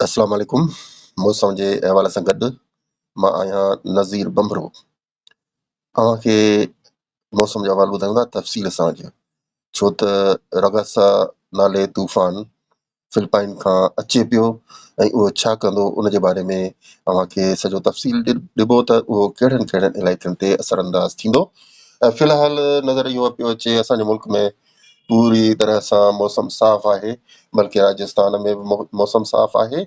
اسلام عليڪم موسم جي احوال سان گڏ مان آهيان نذير بمبرو اوهان کي موسم جو احوال ٻڌايون ٿا تفصيل سان اڄ ڇو ته رگاسا نالي طوفان فلپائن کان اچي پيو ۽ اهو ڇا ڪندو ان جي باري ۾ اوهان کي سڄو تفصيل ڏبو ته اهو ڪهڙن ڪهڙن علائقن تي اثر انداز ٿيندو. في الحال نظر اهو پيو اچي اسان جي ملڪ ۾ پوري طرح سان موسم صاف آهي بلڪه راجستان ۾ به موسم صاف آهي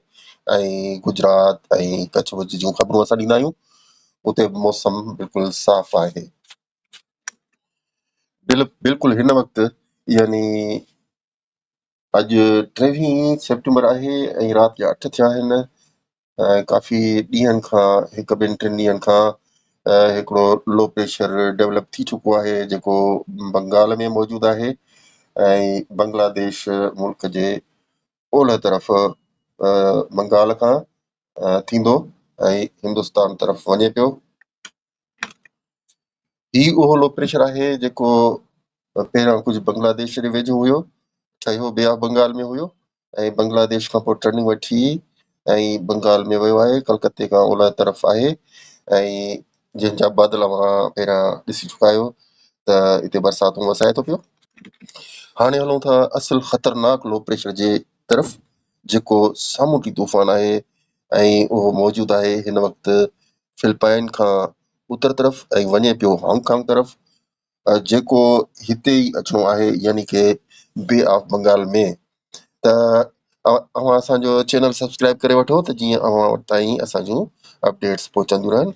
۽ گجرات ۽ ڪڇ ڀڄ جون خبرون اسان ڏيندا آهيون اتي به موسم بلڪل صاف آهي. بلڪل هن وقت يعني اڄ ٽيويهين سيپٽمبر آهي ۽ رات جا اٺ ٿيا آهن ۽ ڪافي ڏينهن کان هڪ ٻن ٽن ڏينهن کان هڪڙو لو پريشر ڊيولپ ٿي چڪو آهي جيڪو بنگال ۾ موجود آهي ۽ بنگلاديش ملڪ جي اولهه طرف بنگال کان ٿيندو ۽ هندستان طرف وڃي پيو. هي اهو لو پريشر آهي جيڪو پهريان ڪجهه بنگلاديش جي ويجهو هيو، ٺهيو بي آف بنگال ۾ هيو ۽ بنگلاديش کان پوء ٽرننگ وٺي ۽ بنگال ۾ ويو آهي، ڪلڪتي کان اولهه طرف آهي ۽ جنهن جا بادل اوهان پهريان ڏسي چڪا آهيو ته هتي برساتون وسائي ٿو پيو. هاڻي هلون ٿا اصل خطرناڪ لو پريشر جي طرف جيڪو سامونڊي طوفان آهي ۽ اهو موجود آهي هن وقت فلپائن کان اتر طرف ۽ وڃي پيو هانگ ڪانگ طرف جيڪو هتي ئي اچڻو آهي يعني ڪي بي آف بنگال ۾ ته اوهان اسان جو چينل سبسڪرائب ڪري وٺو ته جيئن اوهان وٽ تائين اسان جون اپڊيٽس پهچنديون رهن.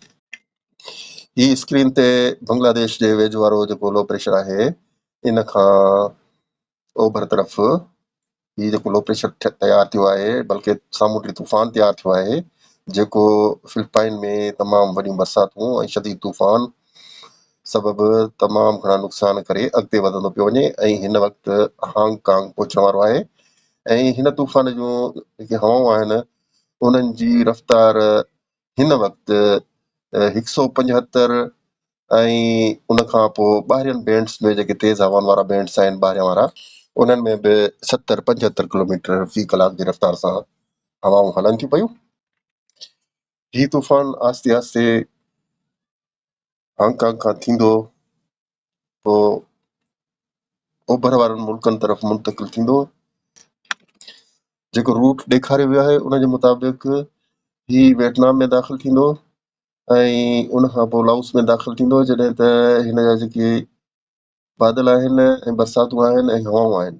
هي اسڪرين تي بنگلاديش جي ويجهو وارو جيڪو لو پريشر آهي ان کان اوڀر طرف هي جيڪو لو پريشر تيار ٿيو آهي بلڪه سامونڊي طوفان تيار ٿيو آهي جيڪو فلپائن ۾ تمام وڏيون برساتون ۽ شديد طوفان سبب تمام گهڻا نقصان ڪري اڳتي وڌندو پيو وڃي ۽ هن وقت هانگ ڪانگ پهچڻ وارو آهي ۽ هن طوفان جون جيڪي هوائون آهن انهن جي رفتار هن وقت هڪ سو پنجهتر ۽ ان کان پوء ٻاهرين بينڊس ۾ جيڪي تيز هوائن وارا بينڊس آهن ٻاهريان وارا انهن ۾ به ستر پنجهتر ڪلوميٽر في ڪلاڪ جي رفتار سان هوائون هلن ٿيون پيون. هي طوفان آهستي آهستي هانگ ڪانگ کان ٿيندو پوء اوڀر وارن ملڪن طرف منتقل ٿيندو. جيڪو روٽ ڏيکاريو ويو آهي ان جي مطابق هي ويٽنام ۾ داخل ٿيندو ۽ ان کان پوء لائوس ۾ داخل ٿيندو جڏهن ته هن جا جيڪي بادل آهن ۽ برساتون آهن ۽ هوائون آهن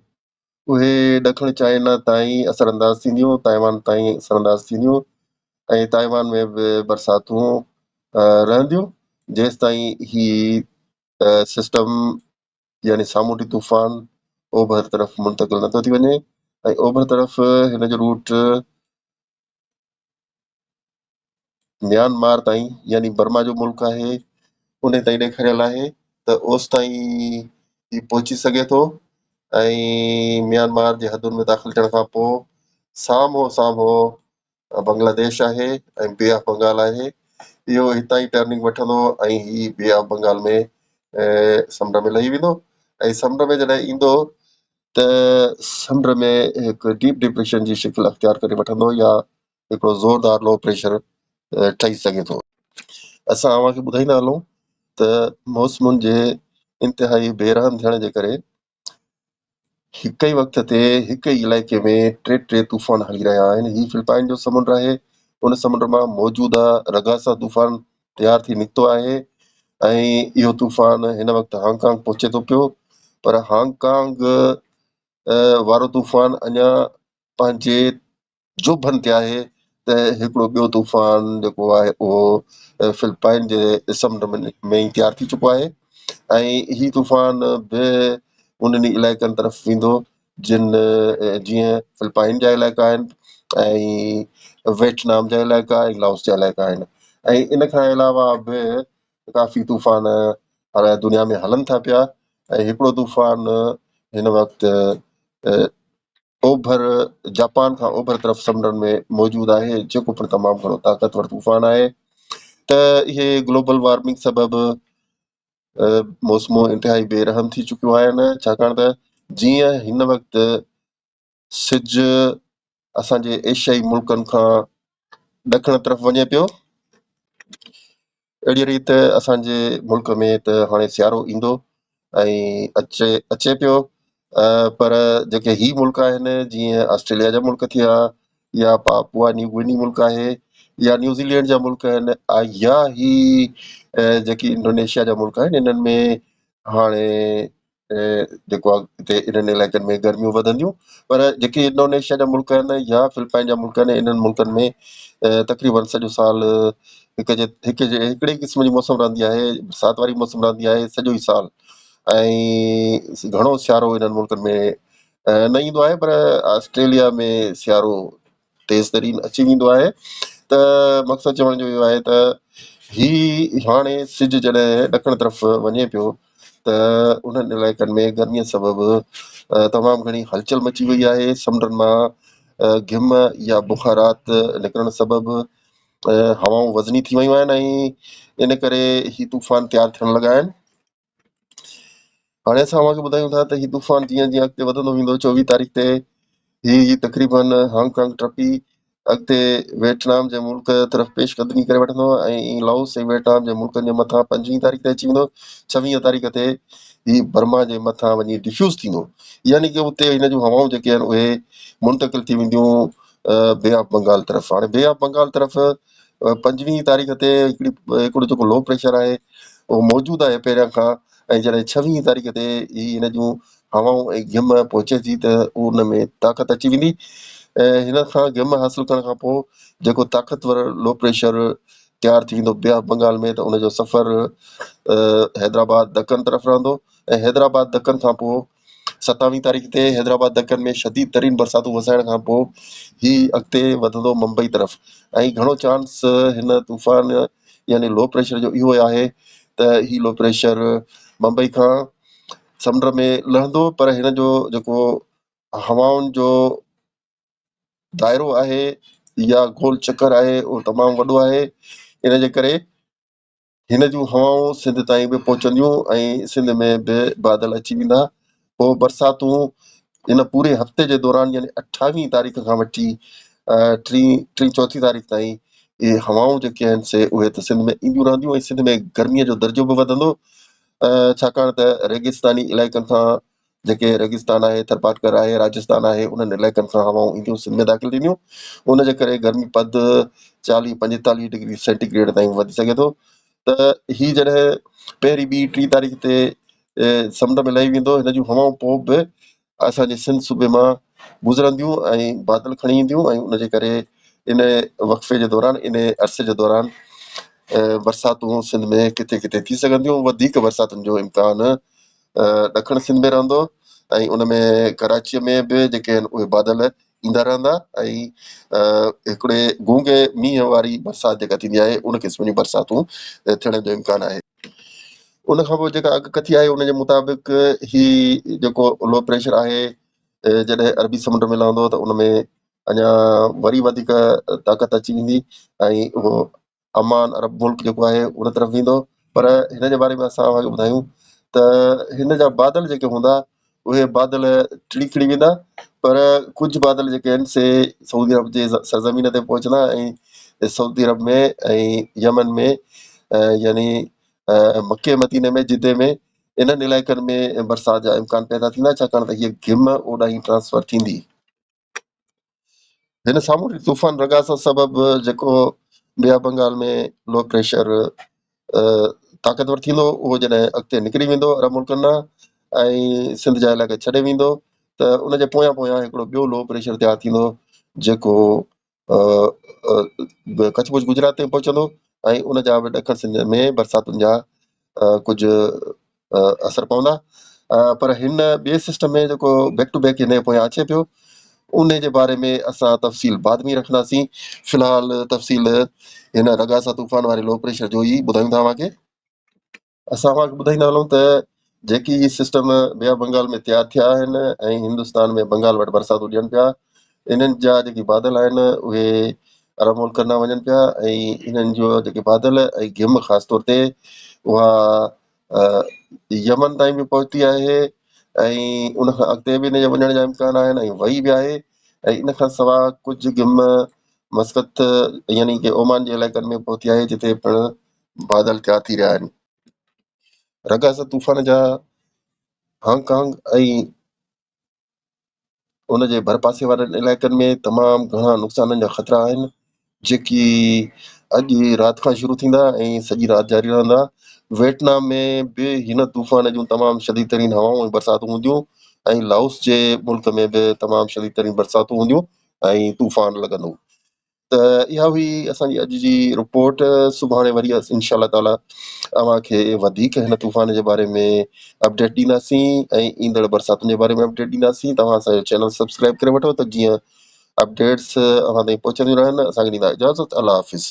اهي ڏکڻ چائنا تائين اثر انداز ٿينديون، تائيوان تائين اثر انداز ٿينديون ۽ تائيوان ۾ به برساتون رهنديون جيستائين هي سسٽم يعني سامونڊي طوفان اوڀر طرف منتقل نٿو ٿي وڃي ۽ اوڀر طرف هن جو روٽ ميانمار تائين يعني برما جو ملڪ آهي ان تائين ڏيکاريل آهي ته اوستائين هي پهچي سگهي ٿو ۽ ميانمار جي حدن ۾ داخل ٿيڻ کان پوء سامهون سامهون بنگلاديش آهي ۽ بي آف بنگال آهي اهو هتان ئي ٽرننگ وٺندو ۽ هي بي آف بنگال ۾ سمنڊ ۾ لهي ويندو ۽ سمنڊ ۾ جڏهن ايندو ته سمنڊ ۾ هڪ ڊيپ ڊپريشن جي شڪل اختيار ڪري وٺندو يا هڪڙو زوردار لو پريشر ٺهي سگهي ٿو. اسان اوهان کي ٻڌائيندا هلون ته موسمن جي انتهائي بي رحم ٿيڻ جي ڪري هڪ ئي وقت تي هڪ ئي علائقي ۾ ٽي ٽي طوفان هلي رهيا آهن. هي فلپائن جو سمنڊ آهي، ان سمنڊ مان موجوده رگاسا طوفان تيار ٿي نڪتو آهي ۽ اهو طوفان هن وقت هانگ ڪانگ پهچي ٿو پيو پر هانگ ڪانگ وارو طوفان اڃا پنهنجي جوڀن تي آهي ته هڪڙو ٻيو طوفان جيڪو آهي اهو فلپائن جي سمنڊ ۾ ئي تيار ٿي چڪو آهي ۽ هي طوفان به انهن ئي علائقن طرف ويندو جن جيئن فلپائن جا علائقا آهن ۽ ويٽنام جا علائقا ۽ لائوس جا علائقا آهن ۽ ان کان علاوه به ڪافي طوفان دنيا ۾ هلن ٿا پيا ۽ هڪڙو طوفان هن وقت اوڀر جاپان کان اوڀر طرف سمنڊن ۾ موجود آهي جيڪو پڻ تمام گهڻو طاقتور طوفان آهي ته اهي گلوبل وارمنگ سبب موسمون انتهائي بي رحم ٿي چڪيون آهن ڇاڪاڻ ته جيئن هن وقت سج اسان جي ايشيائي ملڪن کان ڏکڻ طرف وڃي پيو. اهڙي ريت اسان جي ملڪ ۾ ته هاڻي سيارو ايندو ۽ اچي اچي پيو پر جيڪي هي ملڪ آهن جيئن آسٽريليا جا ملڪ ٿيا يا پاپوا نيو گني ملڪ آهي يا نيوزيلينڊ جا ملڪ آهن يا هي جيڪي انڊونيشيا جا ملڪ آهن انهن ۾ هاڻي جيڪو آهي هتي انهن علائقن ۾ گرميون وڌنديون پر جيڪي انڊونيشيا جا ملڪ آهن يا فلپائن جا ملڪ آهن انهن ملڪن ۾ تقريبن سڄو سال هڪ جي هڪ جي هڪڙي قسم جي موسم رهندي آهي برسات واري موسم رهندي آهي سڄو ئي سال ۽ گهڻو سيارو انهن ملڪن ۾ نه ايندو آهي پر آسٽريليا ۾ سيارو تيز ترين اچي ويندو آهي ته مقصد چوڻ جو اهو آهي ته هي هاڻي سج جڏهن ڏکڻ طرف وڃي پيو ته انهن علائقن ۾ گرمي سبب تمام گهڻي هلچل مچي وئي آهي سمنڊن مان گهم يا بخارات نڪرڻ سبب هوائون وزني ٿي ويون آهن ۽ ان ڪري هي طوفان تيار ٿيڻ لڳا آهن. هاڻي اسان اوهان کي ٻڌايون ٿا ته هي طوفان جيئن جيئن اڳتي وڌندو ويندو 24 تاريخ تي هي تقريبن هانگ ڪانگ ٽپي اڳتي ويٽنام جي ملڪ طرف پيش قدمي ڪري وٺندو ۽ لائوس ۽ ويٽنام جي ملڪن جي مٿان 25 تاريخ تي اچي ويندو. 26 تاريخ تي هي برما جي مٿان وڃي ڊفيوز ٿيندو يعني ڪي اتي هن جون هوائون جيڪي آهن اهي منتقل ٿي وينديون بي آف بنگال طرف. هاڻي بي آف بنگال طرف 25 تاريخ تي هڪڙو جيڪو لو پريشر آهي اهو موجود آهي پهريان کان ۽ جڏهن 26 تاريخ تي هي هن جون هوائون ۽ گهم پهچي ٿي ته ان ۾ طاقت اچي ويندي ۽ هن کان گهم حاصل ڪرڻ کان پوء جيڪو طاقتور لو پريشر تيار ٿي ويندو بي آف بنگال ۾ ته ان جو سفر حيدرآباد دکن طرف رهندو ۽ حيدرآباد دکن کان پوء 27 تاريخ تي حيدرآباد دکن ۾ شديد ترين برساتون وسائڻ کان پوء هي اڳتي وڌندو ممبئي طرف ۽ گهڻو چانس هن طوفان يعني لو پريشر جو اهو آهي ته هي لو پريشر ممبئي کان سمنڊ ۾ لهندو پر هن جو جيڪو هوائن جو دائرو آهي يا گول چڪر آهي اهو تمام وڏو آهي ان جي ڪري هن جون هوائون سنڌ تائين به پهچنديون ۽ سنڌ ۾ به بادل اچي ويندا. پوء برساتون ان پوري هفتي جي دوران يعني 28 تاريخ کان وٺي ٽين ٽين چوٿين تاريخ تائين اهي هوائون جيڪي آهن سي اهي ته سنڌ ۾ اينديون رهنديون ۽ سنڌ ۾ گرميء جو درجو به وڌندو ڇاڪاڻ ته ريگستاني علائقن کان جيڪي ريگستان آهي، ٿرپارڪر آهي، راجستان آهي، انهن علائقن کان هوائون اينديون سنڌ ۾ داخل ٿينديون، ان جي ڪري گرمي پد 40 45 ڊگري سينٽي گريڊ تائين وڌي سگهي ٿو ته هي جڏهن پهرين ٻي ٽي تاريخ تي سمنڊ ۾ لهي ويندو هن جون هوائون پوء به اسان جي سنڌ صوبي مان گذرنديون ۽ بادل کڻي اينديون ۽ ان جي ڪري ان وقفي جي دوران ان عرصي جي دوران برساتون سنڌ ۾ ڪٿي ڪٿي ٿي سگهنديون وڌيڪ برساتن جو امڪان ڏکڻ سنڌ ۾ رهندو ۽ ان ۾ ڪراچيء ۾ به جيڪي آهن اهي بادل ايندا رهندا ۽ هڪڙي گونگي مينهن واري برسات جيڪا ٿيندي آهي ان قسم جون برساتون ٿيڻ جو امڪان آهي. ان کان پوء جيڪا اڳڪٿي آهي ان جي مطابق هي جيڪو لو پريشر آهي جڏهن عربي سمنڊ ۾ لهندو ته ان ۾ اڃا وري وڌيڪ طاقت اچي ويندي ۽ اهو عمان عرب ملڪ جيڪو آهي ان طرف ويندو پر هن جي باري ۾ اسان اوهان کي ٻڌايون ته هن جا بادل جيڪي هوندا اهي بادل ٽڙي کڙي ويندا پر ڪجهه بادل جيڪي آهن سي سعودي عرب جي سرزمين تي پهچندا ۽ سعودي عرب ۾ ۽ يمن ۾ يعني مڪي مديني ۾ جدي ۾ انهن علائقن ۾ برسات جا امڪان پيدا ٿيندا ڇاڪاڻ ته هيء گهم اوڏانهن ٽرانسفر ٿيندي. هن سامونڊي طوفان رگاسا سبب جيڪو بي آف بنگال ۾ لو پريشر طاقتور ٿيندو اهو جڏهن اڳتي نڪري ويندو عرب ملڪن ڏانهن ۽ سنڌ جا علائقا ڇڏي ويندو ته ان جي پويان پويان هڪڙو ٻيو لو پريشر تيار ٿيندو جيڪو ڪڇ ڀڄ گجرات تائين پهچندو ۽ ان جا به ڏکڻ سنڌ ۾ برساتن جا ڪجهه اثر پوندا پر هن ٻئي سسٽم ۾ جيڪو بيڪ ٽو بيڪ هن جي پويان اچي پيو ان جي باري ۾ اسان تفصيل بعد ۾ رکنداسين في الحال تفصيل هن رگاسا طوفان واري لو پريشر جو ئي ٻڌايون ٿا اوهان کي. اسان اوهان کي ٻڌائيندا هلون ته جيڪي هي سسٽم بي آف بنگال ۾ تيار ٿيا آهن ۽ هندستان ۾ بنگال وٽ برساتون ڏين پيا انهن جا جيڪي بادل آهن اهي عرب ملڪن ڏانهن وڃن پيا ۽ انهن جو جيڪي بادل ۽ گهم خاص طور تي اها يمن تائين به پهتي آهي ۽ ان کان اڳتي به ان جي وڃڻ جا امڪان آهن ۽ وئي به آهي ۽ ان کان سواء ڪجهه گم مسقط يعني ڪي اومان جي علائقن ۾ پهتي آهي جتي پڻ بادل تيار ٿي رهيا آهن. رگاسا طوفان جا هانگ ڪانگ ۽ ان جي ڀرپاسي وارن علائقن ۾ تمام گهڻا نقصانن جا خطرا آهن جيڪي اڄ رات کان شروع ٿيندا ۽ سڄي رات جاري رهندا. ويٽنام ۾ به هن طوفان جون تمام شديد ترين هوائون ۽ برساتون هونديون ۽ لائوس جي ملڪ ۾ به تمام شديد ترين برساتون هونديون ۽ طوفان لڳندو. ته اها هئي اسان جي اڄ جي رپورٽ سڀاڻي وري انشاء الله تعالي اوهان کي وڌيڪ هن طوفان جي باري ۾ اپڊيٽ ڏينداسين ۽ ايندڙ برساتن جي باري ۾ اپڊيٽ ڏينداسين توهان اسان جو چينل سبسڪرائب ڪري وٺو ته جيئن اپڊيٽس اوهان تائين پهچنديون رهن اسان کي ڏيندا اجازت الله حافظ.